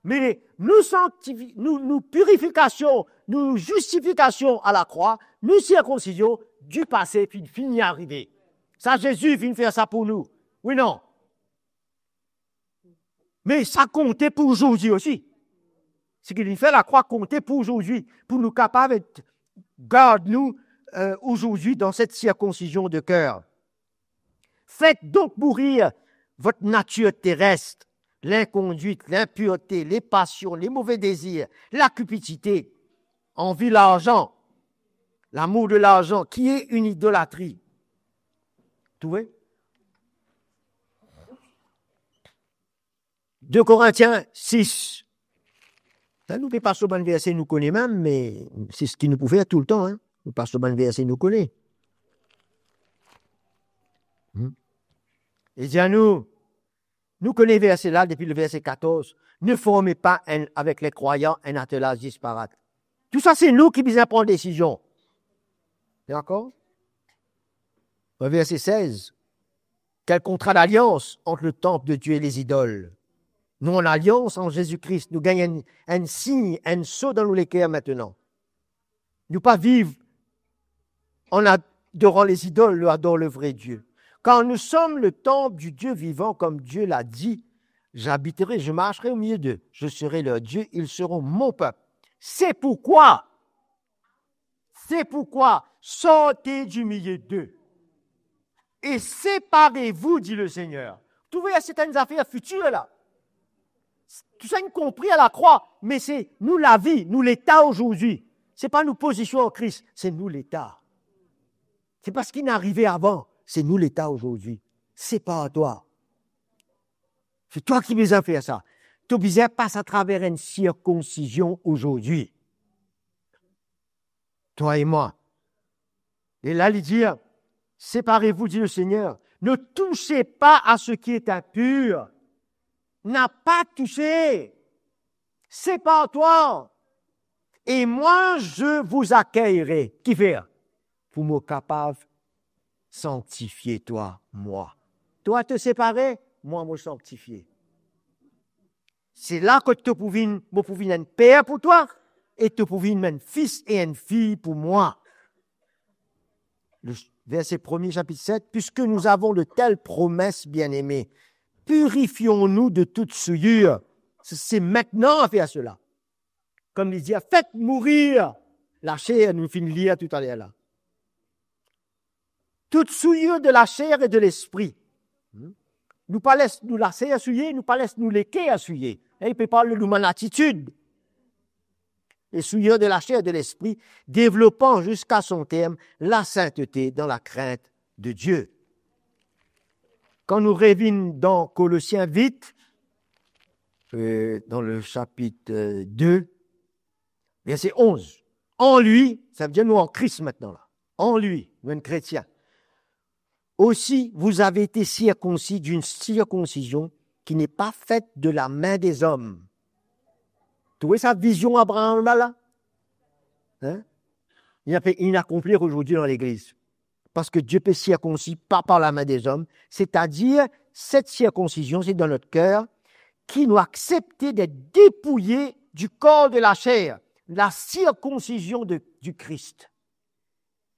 Me nou sanktifi-, nou, nou pirifikasion, nou zistifikasion a lakrwa, nou sirkonsizion, dipase finn fini arive. Sa Zezi finn fer sa pou nou. Wi non? Me sa konte pou zordi osi. Seki li fer lakrwa konte pou zordi, pou nou kapav et gard nou, euh, zordi dan set sirkonsizion de ker. Faites donc mourir votre nature terrestre, l'inconduite, l'impureté, les passions, les mauvais désirs, la cupidité, envie l'argent, l'amour de l'argent, qui est une idolâtrie. Trouve? De Korintien sis. Sa nou pe pas lor bann verse nou kone mem, me se seki nou pou fer toultan, hein. Nou pas lor bann verse nou kone. Hmm. E dir nou, nou kone verse la depi le verse katorz, ne formez pas un, avec les croyants un attelage disparate. Tou sa, se nou ki bizin pran desizion. Dakor? Verse sez. Quel contrat d'alliance entre le temple de Dieu et les idoles? Nou an alians an Zezi Kris, nou gagn enn, enn sign, enn so dan nou leker aster. Nou pa viv en adoran lezidol, nou ador le vre Die. Car nous sommes le temple du Dieu vivant, comme Dieu l'a dit, j'habiterai, je marcherai au milieu d'eux, je serai leur Dieu, ils seront mon peuple. C'est pourquoi C'est pourquoi sortez du milieu d'eux et séparez-vous, dit le Seigneur. Trouve, se enn zafer fitir la. Tou sa inn konpri a lakrwa, me se nou lavi, nou leta zordi. Se pa nou pozision an Kris, se nou leta. Se pa seki inn arive avan, se nou leta azordi. Separ twa. Se twa ki bizin fer sa. To bizin pas atraver enn sirkonsizion azordi. Twa e mwa. E la, li dir, séparez-vous, dit le Seigneur. Ne touchez pas à ce qui est impur. Na pa touse. Separ twa. Et moi, je vous accueillerai. Kifer? Pou mo kapav sanktifie twa, mwa. Twa to separe, mwa mo sanktifie. Se la kot to pou vinn, mo pou vinn enn per pou twa, e to pou vinn enn fis e enn fi pou mwa. Le verset premier, chapitre sept, puisque nous avons de telles promesses, bien-aimés, purifions-nous de toute souillure. Se, se aster a fer sela. Kouma li dir, faites mourir la chair, nou finn lir toutaler la. Toute souillure de la chair et de l'esprit. Hmm? Nou pa les nou laser souye, nou pa les nou leker souye. Hein, il peut parler de mon attitude. Et souillure de la chair et de l'esprit, développant jusqu'à son terme la sainteté dans la crainte de Dieu. Kan nou revinn dan Kolosien vit, euh, dan le chapitre, euh, deux, verset onze. En lui, sa vedir nou an Kris aster la. En lui, nou enn kretien. Aussi, vous avez été circoncis d'une circoncision qui n'est pas faite de la main des hommes. Trouve sa vizion Abraham la, la? Hein? Inn pe, inn akonplir azordi dan legliz. Parce que Dieu peut circoncis pas par la main des hommes, c'est-à-dire cette circoncision, c'est dans notre cœur, ki nou aksepte d'être dépouillé du corps de la chair, la circoncision de, du Christ.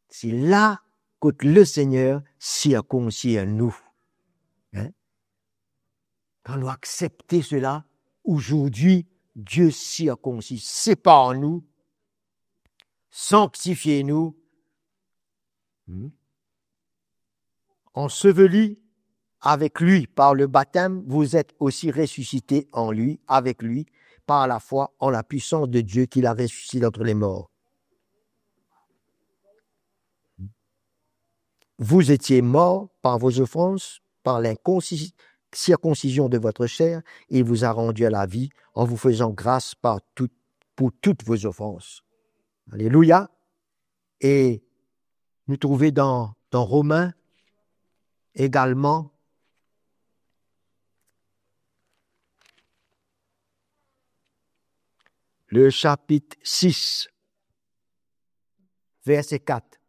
Se la kot Lesegner sirkonsi nou. Hein? Kan nou aksepte sela, azordi, Die sirkonsi, separ nou, sanktifie nou. Hmm? Enseveli avec lui par le baptême, vous êtes aussi ressuscités en lui, avec lui, par la foi en la puissance de Dieu qui l'a ressuscité d'entre les morts. Vous étiez morts par vos offenses, par l'incirconcision de votre chair, il vous a rendus à la vie en vous faisant grâce par tout, pour toutes vos offenses. Alléluia. E nou trouve dan, dan Romin egalman, le chapitre six, verset quatre.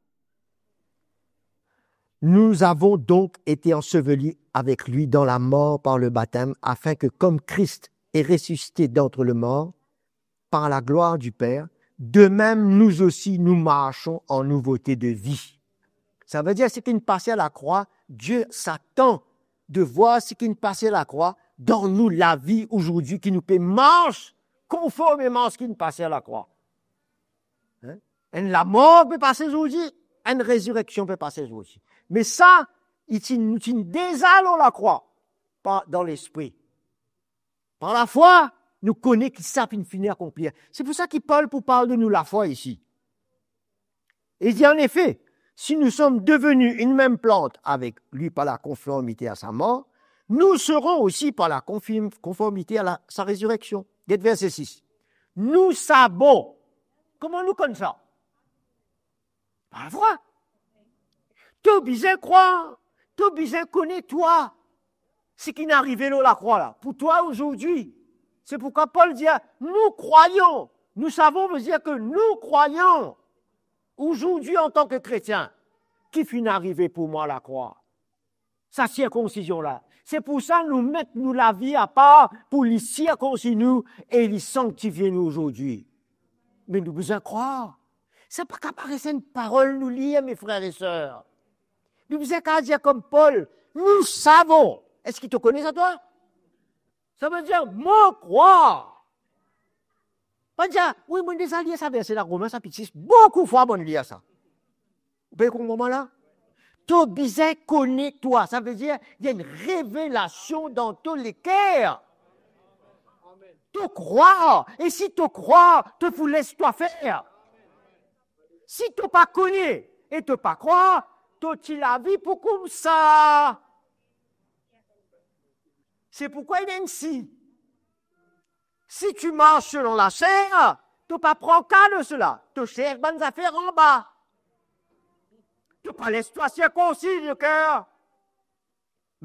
Nous avons donc été ensevelis avec lui dans la mort par le baptême, afin que, comme Christ est ressuscité d'entre les morts, par la gloire du Père, de même nous aussi nous marchons en nouveauté de vie. Sa vedir, seki inn pase a lakrwa, Die atann de vwar seki inn pase a lakrwa dan nou lavi azordi, ki nou pe mars konformeman a seki inn pase a lakrwa. Hein? Enn lamor pe pase azordi, enn rezireksion pe pase azordi. Me sa, li ti, nou ti deza lor lakrwa, pa dan lespri. Par lafwa, nou kone ki sa finn fini akonplir. Se pou sa ki Pol pou parl de nou lafwa isi. E li dir, en effet, si nous sommes devenus une même plante avec lui par la conformité à sa mort, nous serons aussi par la confirm-, conformité à la, sa résurrection. Get verset six. Nous savons. Kouma nou konn sa? Par lafwa. To bizin krwar, to bizin kone twa, seki inn arive lor lakrwa la, pou twa azordi. Se poukwa Pol dir, nous croyons. Nous savons veut dire que nous croyons. Azordi, antan ki kretien, ki finn arive pou mwa lakrwa. Sa sirkonsizion la. Se pou sa nou met nou lavi apar pou li sirkonsi nou e li sanktifie nou azordi. Me nou bizin krwar. Sa pa kapav res enn parol nou lir, mes frères et sœurs. Nou bizin kapav dir kom Pol, nous savons. Eski to kone sa twa? Sa vedir, mo krwar. Pa dir, wi, mo deza lir sa verse la, Romin sapit sis, boukou fwa mo lir sa. Ou pe konpran mwa la? To bizin kone twa, sa vedir, ena enn revelasion dan to leker. To krwar, e si to krwar, to pou les twa fer. Si to pa kone e to pa krwar, to ti lavi pou koumsa. Se poukwa ena enn si. Si tu marches selon la chair, to pa pran ka de sela, to sers bann zafer anba. To pa les twa sirkonsi leker.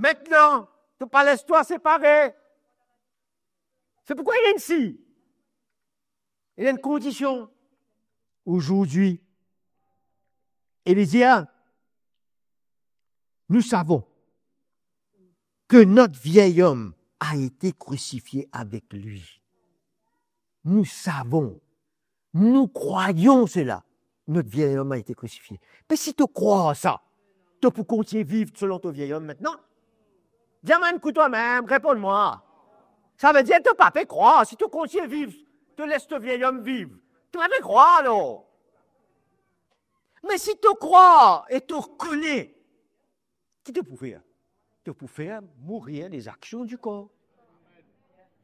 Aster, to pa les twa separe. Se poukwa ena enn si. Ena enn kondision. Ozordi, e li dir, nous savons que notre vieil homme a été crucifié avec lui. Nous savons, nous croyons cela. Notre vieil homme a été crucifié. Me si to krwar sa, to pou kontign viv selon to vieil homme aster? Dir mwa, ekout mwa, reponn mwa. Savedir to pa pe krwar, si to kontign viv, to les to vieil homme viv. To pa pe krwar, non. Me si to krwar e to kone, ki to pou fer? To pou fer mourir les actions du corps.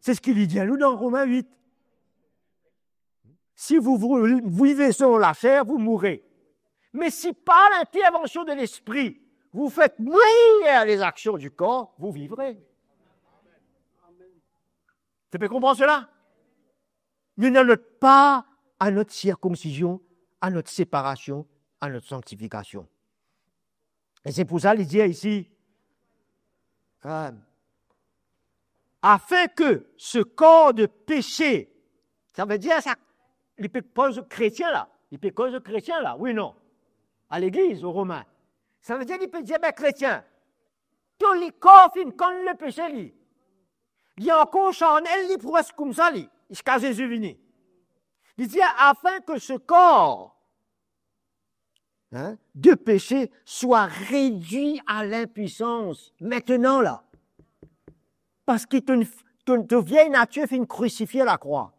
Se seki li dir nou dan Romin wit. Si vous, vous vivez selon la chair, vous mourrez. Mais si par l'intervention de l'Esprit, vous faites mourir les actions du corps, vous vivrez. To pe konpran sela? Nou ena nou par a nou sirkonsizion, a nou separasion, a nou sanktifikasion. E se pou sa li dir isi, euh, afin que ce corps de péché, savedir sa, li pe koz kretien la, li pe koz kretien la, wi non? A legliz, o Romin. Savedir li pe dir, be kretien, to lekor finn konn lepese li. Li ankor charnel, li pou res koumsa li, ziska Zezi vini. Li dir, afin que ce corps, hein, de péché soit réduit à l'impuissance. Aster la. Parski to, to, to vieille nature finn krisifie lakrwa.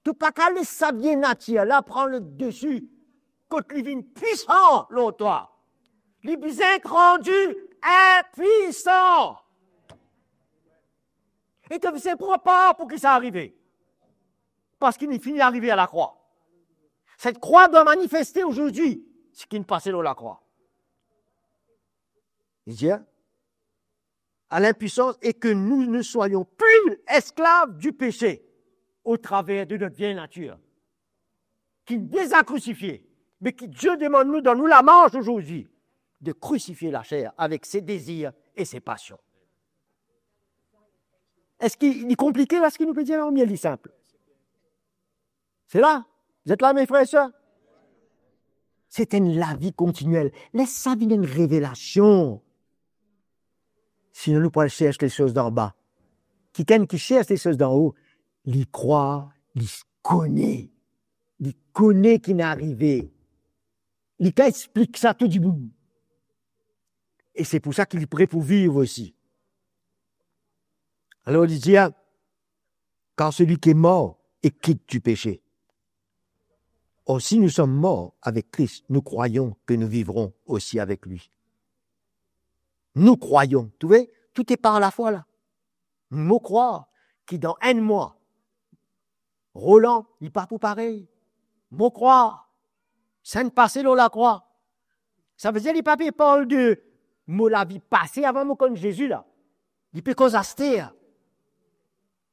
To pa kav les sa vieille nature la pran le dessus. Kot li vinn pwisan lor twa, li bizin randi inpwisan. E to bizin pran par pou ki sa arive. Parski li finn arive a lakrwa. Set krwa dwa manifeste ozordi seki finn pase lor lakrwa. Li dir, à l'impuissance et que nous ne soyons plus esclaves du péché au travers de notre vieille nature, ki deza krisifie, me ki Die demann nou dan nou lamars ozordi, de crucifier la chair avec ses désirs et ses passions. Eski li konplike la, seki nou pe dir la, oubien li sinp? Se la. Zot la, mes frères et sœurs? Se enn lavi kontiniel. Les sa vinn enn revelasion. Sinon nou pou al sers lesoz danba. Kikenn ki sers lesoz danho, li krwar, li kone. Li kone ki finn arive. Li kav explik sa tou dimoun. E se pou sa ki li pre pou viv osi. Alor li dir, car celui qui est mort est quitte du péché. Or, si nous sommes morts avec Christ, nous croyons que nous vivrons aussi avec lui. Nous croyons. Trouve, tou e par lafwa la. Mo krwar ki dan enn mwa, Roland, li pa pou parey. Mo krwar, sa finn pase lor lakrwa. Savedir li pa pe parl de mo lavi pase avan mo konn Zezi la. Li pe koz aster.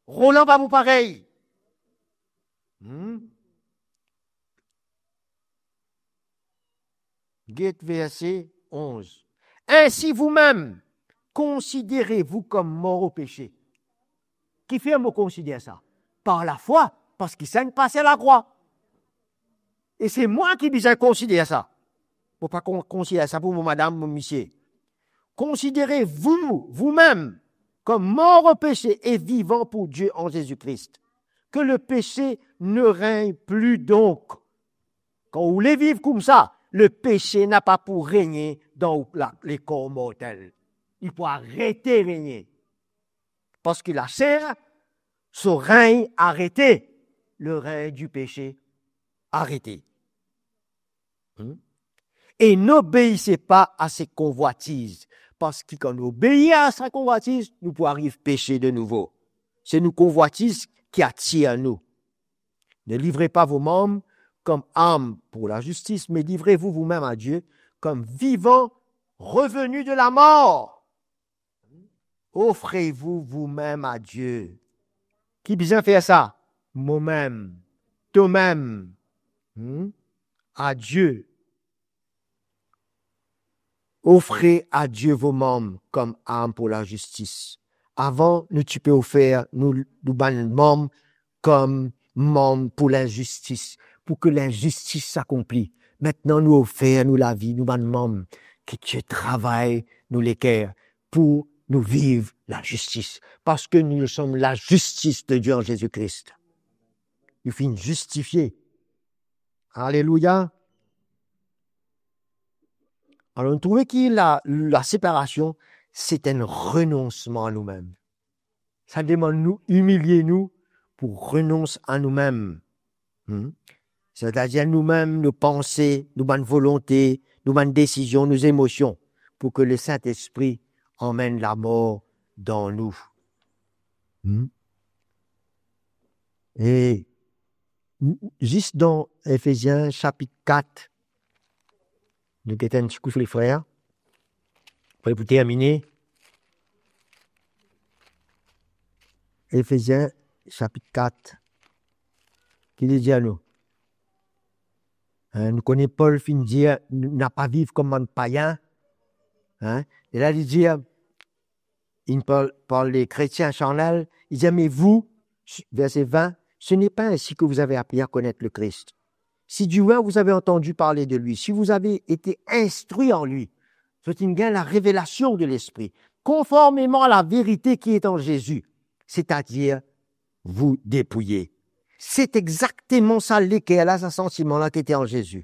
Roland pa pou parey. Hmm? Get verse onz. Ainsi vous-même, considérez-vous comme mort au péché. Kifer mo konsider sa? Par lafwa, parski sa finn pase lakrwa. E se mwa ki bizin konsider sa. Mo pa kon-, konsider sa pou mo madam, mo misie. Considérez-vous, vous-même, comme mort au péché et vivant pour Dieu en Jésus-Christ. Que le péché ne règne plus donc. Kan ou le viv koumsa, lepese napa pou regne dan ou la, lekor mortel. Li pou arete regne. Parski laser, so regn arete, le règne du péché arete. Hmm? Et n'obéissez pas à ses convoitises. Parski kan nou obeir a sa konvwatiz, nou pou ariv pese de nouvo. Se nou konvwatiz ki atir nou. Ne livrez pas vos membres comme arme pour la justice, mais livrez-vous vous-même à Dieu comme vivant revenu de la mort. Offrez-vous vous-même à Dieu. Ki bizin fer sa? Momem, tomem, hmm? À Dieu. Offrez à Dieu vos membres comme arme pour la justice. Avan, nou ti pe ofer nou, nou bann manm kom manm pou linzistis, pou ke linzistis akonpli. Aster nou ofer nou lavi, nou bann manm, ki Dieu travay nou leker pou nou viv lazistis, parski nous sommes la justice de Dieu en Jésus-Christ. Nou finn zistifie. Alelouya. Alor, nou trouve ki la, laseparasion, se enn renonsman a noumem. Sa demann nou imilie nou pou renons a noumem. Hmm? Setadir noumem, nou panse, nou bann volonte, nou bann desizion, nou zemosion, pou ke Lesintespri amenn lamor dan nou. Hmm? E zis dan Efezien sapit kat, nou get enn ti kou, frer, apre pou termine. Efezien sapit kat, ki li dir nou? Hein, nou kone Pol finn dir, nou napa viv kom bann payin. Hein? E la li dir, il parle, parle des chrétiens charnels, il dit, mais vous, verset vingt, ce n'est pas ainsi que vous avez appris à connaître le Christ. Si du moins vous avez entendu parler de lui, si vous avez été instruits en lui, zot inn gagn larevelasyon de Lespri, konformeman a laverite ki e an Zezi, setadir vous dépouiller. Se exakteman sa leker la, sa santiman la ki e an Zezi,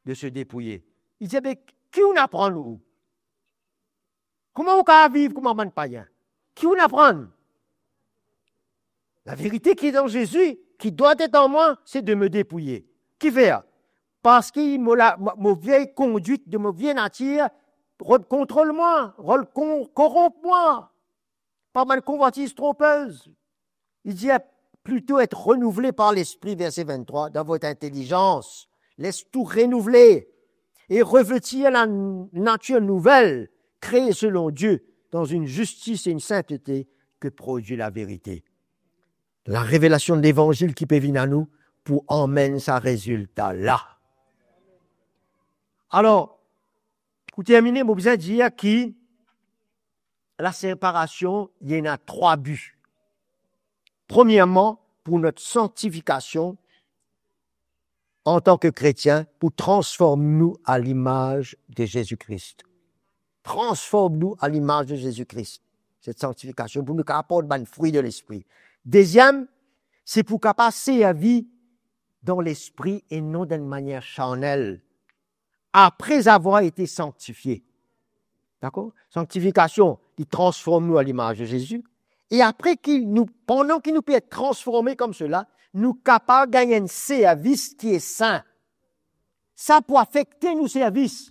de se dépouiller. Li dir, be, ki ou'nn aprann ou? Kouma ou kapav viv kouma bann payin? Ki ou'nn aprann? Laverite ki e an Zezi, qui doit être en moi, c'est de me dépouiller. Kifer? Parski mo la, mo, mo vie kondwit de mo vie natir rod kontrol mwa, rod kon-, koronp mwa par bann konvwatiz tronpez. Li dir, plito et renouvlé par Lespri, verset vingt-trois, dans votre intelligence. Les tou renouvle e revestir la natir nouvel, kree selon Dieu, dans une justice et une sainteté que produit la vérité. Larevelasyon de Levanzil ki pe vinn a nou pou amenn sa rezilta la. Alor, pou termine, mo bizin dir ki laseparasion, li ena trwa bi. Premierman, pour notre sanctification en tant que chrétien, pou transform nou a limaz de Zezi Kris. Transform nou a limaz de Zezi Kris. Set sanktifikasion, pou nou kapav port bann fri de Lespri. Deziem, se pou kapav servi dan Lespri e non dan enn manier charnel, apre avoir ete sanktifie. Dakor? Sanktifikasion, li transform nou a limaz de Zezi. E apre ki nou, pandan ki nou pe et transforme koumsala, nou kapav gagn enn servis ki e sin. Sa pou afekte nou servis.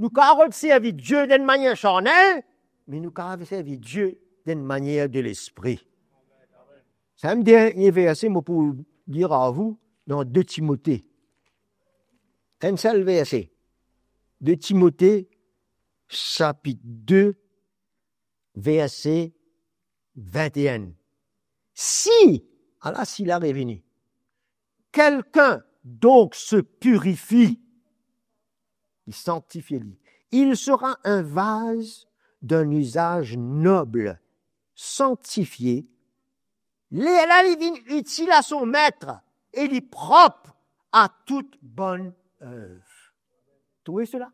Nou kapav servi Die dan enn manier charnel, me nou kapav servi Die dan enn manier de Lespri. Sa enn dernie verse mo pou lir a vou dan de Timote. Enn sel verse. De Timote, sapit de, verse vingt et un. Si, ala si la revini, quelqu'un donc se purifie, li sanktifie li, il sera un vase d'un usage noble, sanctifié, lerla li vinn itil a son met e li prop a tout bonn erv. Trouve sela?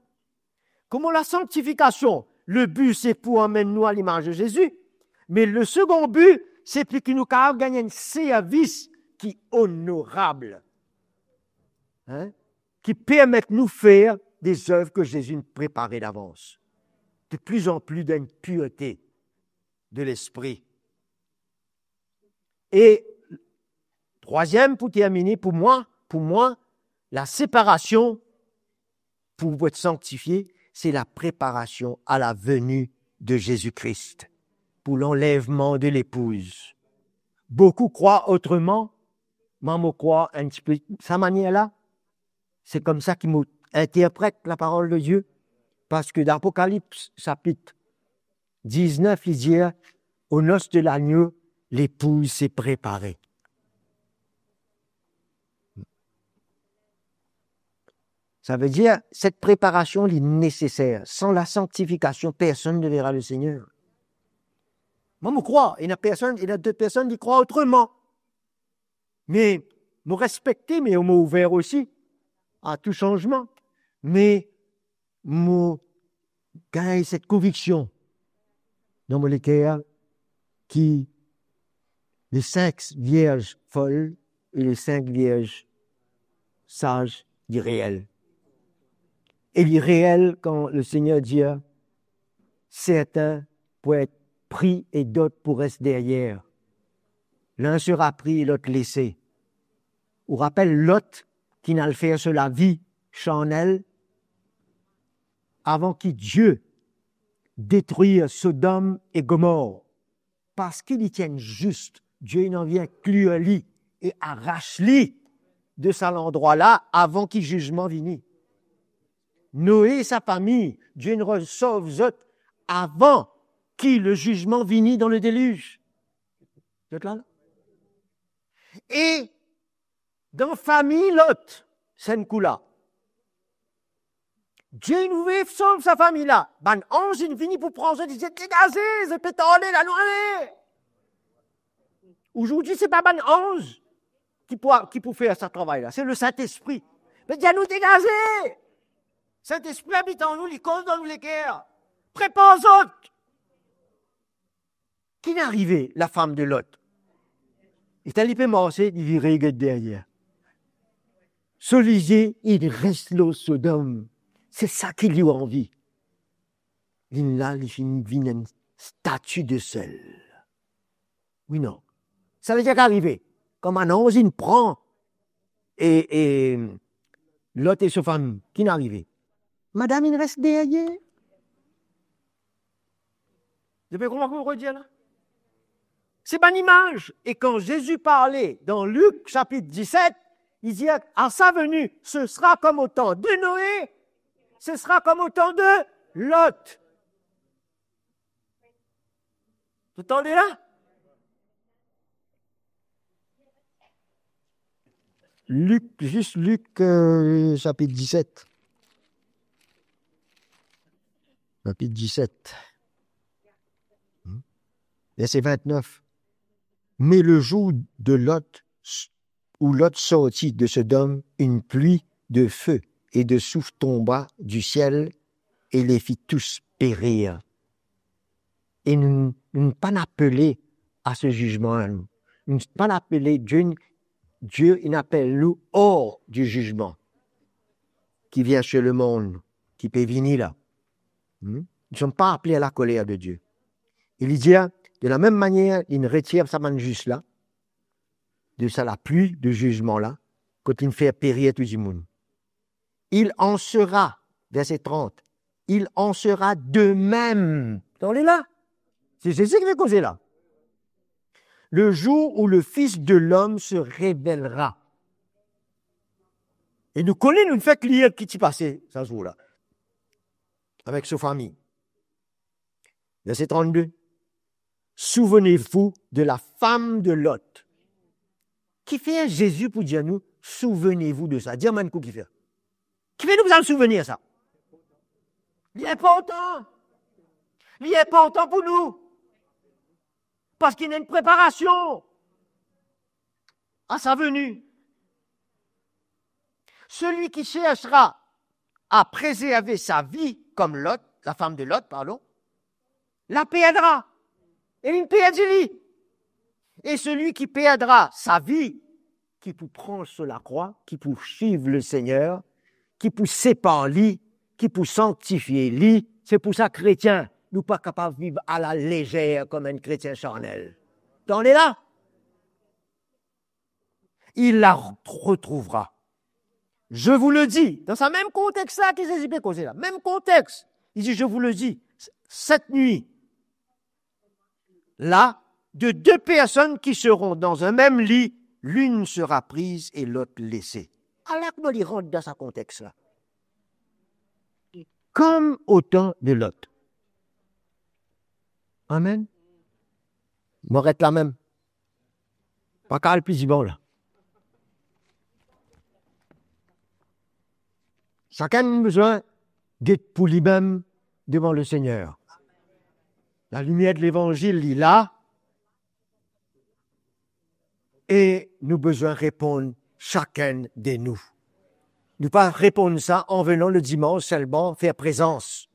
Kouma lasanktifikasion, le bi se pou amenn nou a limaz de Zezi, me le segon bi, se pou ki nou kapav gagn enn servis ki onorab, hein, ki permet nou fer de zerv ki Zezi inn prepare davans, de pli an pli dan enn pirte de lespri. E trwaziem, pou termine, pou mwa, pou mwa, laseparasion pou pou et sanktifie, se lapreparasion a laveni de Zezi Kris, pou lanlevman de lepouz. Boukou krwar otreman, mwa mo krwar enn tipe sa manier la, Se koumsa ki mo interpret laparol de Die, parski dan Apokalips sapit diznef, li dir, "O nos de Lagno, lepouz se prepare." Savedir, set preparasion, li neseser. San la sanktifikasion, personn ne vera Lesegner. Mwa, mo krwar, ena personn, ena de personn ki krwar otreman. Me mo respekte, me mo ouver osi a tou sanzman. Me mo gagn set konviksion dan mo leker ki le sink vierz fol e le sink vierz saz, li reel. E li reel kan Lesegner dir, "Sertin pou et pri e dot pou res deryer. L'un sera pris et l'autre laissé." Ou rapel Lot, ki'nn al fer so lavi sarnel, avan ki Die detrir Sodom e Gomor, parski li ti enn zis, Die inn anvi inklir li e aras li de sa landrwa la avan ki zizman vini. Noe e sa fami, Die inn resov zot avan ki le zizman vini dan le deliz. Zot la, la? E dan fami Lot, sennkou la, Die inn oule sov sa fami la. Bann anz inn vini pou pran zot, li dir, "Degaze, zot pe tarde la, nou ale." Azordi, se pa bann anz ki pou, ki pou fer sa travay la, se le Sintespri. Me dir nou, "Degaze." Sintespri abit an nou, li koz dan nou leker. Prepar zot. Ki'nn arive lafam de Lot? Letan li pe marse, li vire, li get deryer. So lizie, li res lor Sodom. Se sa ki li anvi. Li la, li finn vinn enn stati de sel. Wi, non? Savedir ki arive? Kan bann anz inn pran e, e Lot e so fami, ki'nn arive? Madam inn res deryer. Zot pe konpran ki mo pe dir la? Se bann imaz. E kan Zezi parle dan Lik sapit diset, li dir, "À sa venue, ce sera comme au temps de Noé, ce sera comme au temps de Lot." Zot tande la? Lik, zis Lik, euh, sapit diset. Sapit diset. Hmm. Verse vintnef. Mais le jour de Lot, où Lot sortit de Sodome, une pluie de feu et de soufre tomba du ciel et les fit tous périr. E nou, nou pa'nn apele a se zizman la, nou. Nou pa'nn apele, Die, Die inn apel nou hors du jugement qui vient sur le monde, ki pe vini la. Hmm? Nous ne sommes pas appelés à la colère de Dieu. E li dir, de la mem manier, li'nn retir sa bann zis la de sa lapli de zizman la, kot li'nn fer perir tou dimoun. Il en sera, verset trente, il en sera de même. Tande la? Se Zezi ki pe koze la. Le jour où le Fils de l'homme se révélera. E nou kone, nou fek lir ki ti pase sa zour la avek so fami. Verset trente-deux. Souvenez-vous de la femme de Lot. Kifer Zezi pou dir nou, souvenez-vous de ça? Dir mwa enn kou kifer. Kifer nou bizin souvenir sa? Li inportan. Li inportan pou nou. Parski ena enn preparasion à sa venue. Celui qui cherchera à préserver sa vie comme Lot, la femme de Lot, pardon, la perdra. E li perdi li. Et celui qui perdra sa vie, ki pou pran so lakrwa, ki pou swiv Lesegner, ki pou separ li, ki pou sanktifie li, se pou sa kretien, nou pa kapav viv a la lezer kouma enn kretien sarnel. Tande la? Il la retrouvera. Je vous le dis, dan sa mem kontex la ki Zezi pe koze la, mem kontex, li dir, "Je vous le dis, cette nuit, là, de deux personnes qui seront dans un même lit, l'une sera prise et l'autre laissée." Ala kouma li rant dan sa kontex la. Comme au temps de Lot. Amen. Mo aret la mem. Pa kapav pli divan la. Sakenn bizin get pou limem devan Lesegner. Lalimier de levanzil, li la, e nou bizin reponn sakenn de nou. Nou pa reponn sa an venan le dimans selman fer prezans.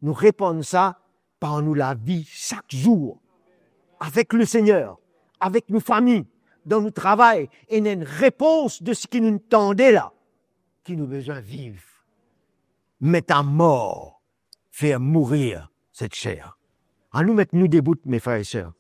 Nou reponn sa par nou lavi sak zour, avek Lesegner, avek nou fami, dan nou travay, ena enn repons de seki nou tande la, ki nou bizin viv. Met amor, fer mourir set ser. Anou met nou debout, me frer e ser.